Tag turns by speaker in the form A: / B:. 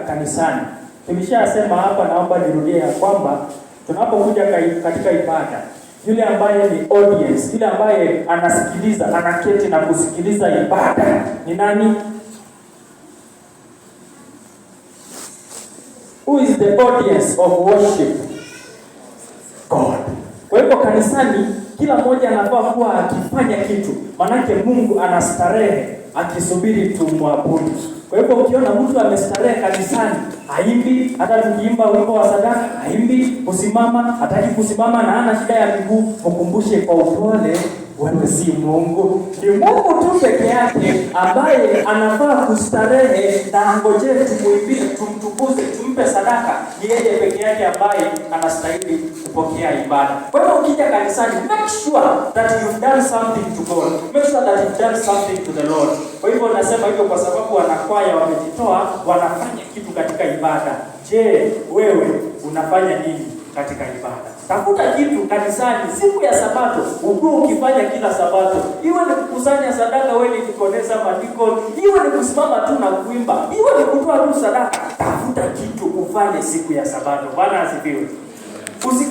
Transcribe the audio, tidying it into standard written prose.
A: Kanisani. Tulishasema hapa, naomba nirudie ya kwamba tunapokuja katika ibada, yule ambaye ni audience, yule ambaye anasikiliza, anaketi na kusikiliza ibada ni nani? Who is the audience of worship? God. Kwa hivyo kanisani kila mmoja anafaa kuwa akifanya kitu, manake Mungu anastarehe akisubiri tumwabudu. Kwa hivyo ukiona mtu amestarehe kanisani, haimbi, hata tukiimba wimbo wa sadaka haimbi, kusimama hataki kusimama na hana shida ya miguu, mkumbushe kwa upole, wewe si Mungu. Ni Mungu tu peke yake ambaye anafaa kustarehe na angojee tumuimbie, tumtukuze, tumpe sadaka. Ni yeye peke yake ambaye anastahili kupokea ibada. Kwa hivyo ukija kanisani, make sure that you've done something to God. Make sure that you've done something to the Lord. Kwa hivyo nasema hivyo kwa sababu wanakwaya wamejitoa, wanafanya kitu katika ibada. Je, wewe unafanya nini katika ibada? Tafuta kitu kanisani siku ya Sabato, ukuwe ukifanya kila Sabato, iwe ni kukusanya sadaka, wewe ni dikonesa, madikoni, iwe ni kusimama tu na kuimba, iwe ni kutoa tu sadaka. Tafuta kitu ufanye siku ya Sabato. Bwana asifiwe. Usika